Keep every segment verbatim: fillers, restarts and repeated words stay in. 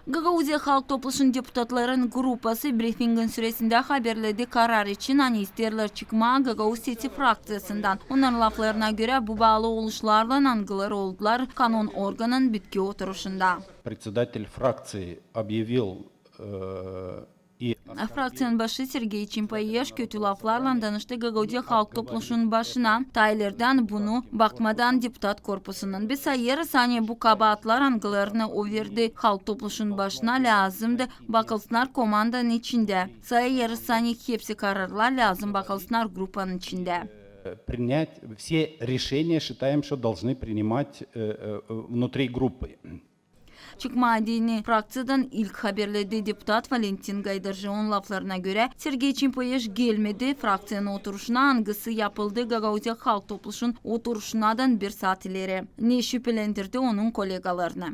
Gagauziya Halk Topluşun deputatların grupası brifingin süresindä haberledi karar için, ani isteerlär çıkmaa Gagauz Sesi frakţiyasından. Onnarın laflarına görä, bu baalı oluşlarlan, angıları oldular kanon organın bitki oturuşunda. Председатель фракции объявил, э, и Frakţiyanın başı Sergey Çimpoyeş kötü laflarlan danıştı Gagauziya Halk Topluşunun başına, taa ilerdän bunu bakmadan deputat korpusundan. Biz sayêrız, ani bu kabaatlar, angılarını o verdi Halk Topluşunun başına, lääzımdı bakılsınnar komandanın içindä. Sayêrız, ani hepsi kararlar lääzım bakılsınnar grupanın içindä. Принять все решения, считаем, что должны принимать, э, э, внутри группы. Çıkmaa deyni frakţiyadan ilk haberledi deputat Valentin Gaydarji. Onun laflarına görä, Sergey Çimpoyeş gelmedi frakţiyanın oturuşuna, angısı yapıldı Gagauziya Halk Topluşun oturuşundan bir saat ileri, ne şüpelendirdi onun kolegalarını.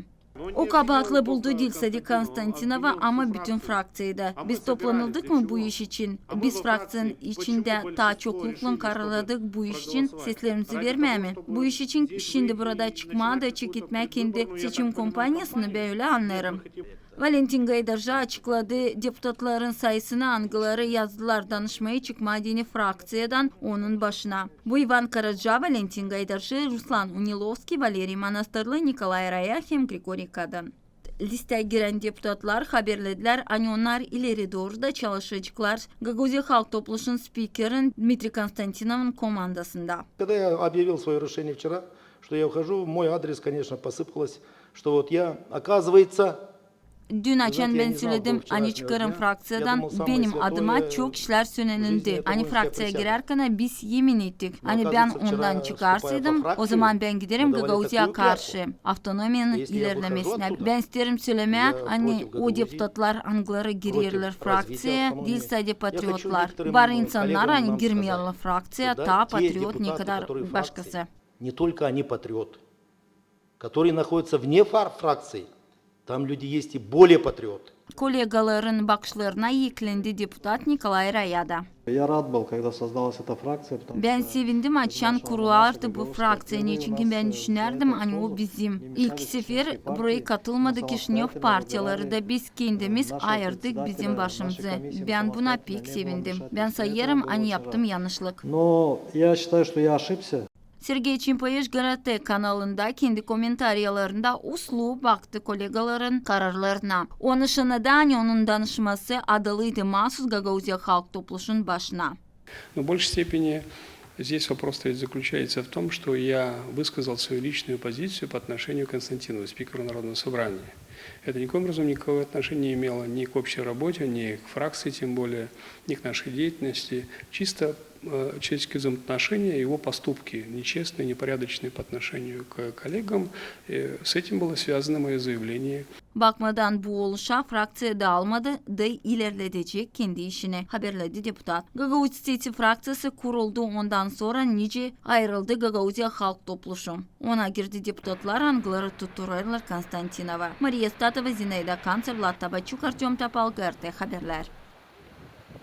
O kabaatlı buldu diil sade Konstantinovu, ama bütün frakţiyayı da. Biz toplanıldık mı bu iş için? Biz frakţiyanın içindä taa çokluklan kararladık bu iş için seslerimizi vermää mi? Bu iş için şindi burada çıkmaa da çeketmää kendi seçim kompaniyasını, bän ölä annêêrım. Valentin Gaydarji açıkladı deputatların sayısını, angıları yazdılar danışmayı çıkmaa deyni frakţiyadan onun başına. Bu İvan Karaca, Valentin Gaydarji, Ruslan Unilovskiy, Valeriy Manastırlı, Nikolay Raya hem Grigoriy Kadın. Listeyä girän deputatlar haberledilär, ani onnar ileri dooru da çalışaceklar Gagauziya Halk Topluşun spikerin Dmitriy Konstantinovun komandasında. Когда я объявил своё решение вчера, что я ухожу, в мой адрес, конечно, посыпалось, что вот я, оказывается, Dün açan bän söledim, ani çıkêrım frakţiyadan, benim adıma çok işlär sölänildi. Ani frakţiyaya girärkän biz emin ettik, ani bän ondan çıkarsaydım, ozaman bän giderim Gagauziya karşı, avtonomiyanın ilerlemesinä. Bän isteerim sölemää, ani o deputatlar, angıları girerlär frakţiyaya, diil sade patriotlar. Var insannar, ani girmeerlär frakţiyaya, taa patriot, nekadar başkası. Не только они патриоты, которые находятся вне фар-, фракции, там люди есть и более патриоты. Kolegaların bakışlarına eklendi deputat Nikolay Raya da. Я рад был, когда создалась эта фракция, потому что... Bän sevindim, açan kurulardı bu frakţiya, neçinki bän düşünärdim, ani o bizim. İlk sefer burayı katılmadı Kişinöv partiyaları da, biz kendimiz ayırdık bizim başımızı. Bän buna pek sevindim. Bän sayêrım, ani yaptım yanışlık. Но я считаю, что я ошибся. Sergey Çimpoyeş GRT kanalında kendi komentariyalarında uslu baktı kolegaların kararlarına. Onu şaşırdı, ani onun danışması adalıydı maasuz Gagauziya Halk Topluşun başına. Но в большей степени здесь вопрос стоит, заключается в том, что я высказал свою личную позицию по отношению к Константинову, спикеру Народного собрания. Это никоим образом никакого отношения не имело ни к общей работе, ни к фракции, тем более, ни к нашей деятельности. Чисто э, человеческие взаимоотношения, его поступки, нечестные, непорядочные по отношению к коллегам, э, с этим было связано моё заявление. Bakmadan bu oluşa, frakţiya daalmadı da ilerledecek kendi işini, haberledi deputat. Gagauz Sesi frakţiyası kuruldu, ondan sora nicä ayırıldı Gagauziya Halk Topluşu. Ona girdi deputatlar, angıları tutturêrlar Konstantinovu. Mariya Statova, Zinaida Kantsev, Vlad Tabaçuk, Artem Topal, GRT Haberlär.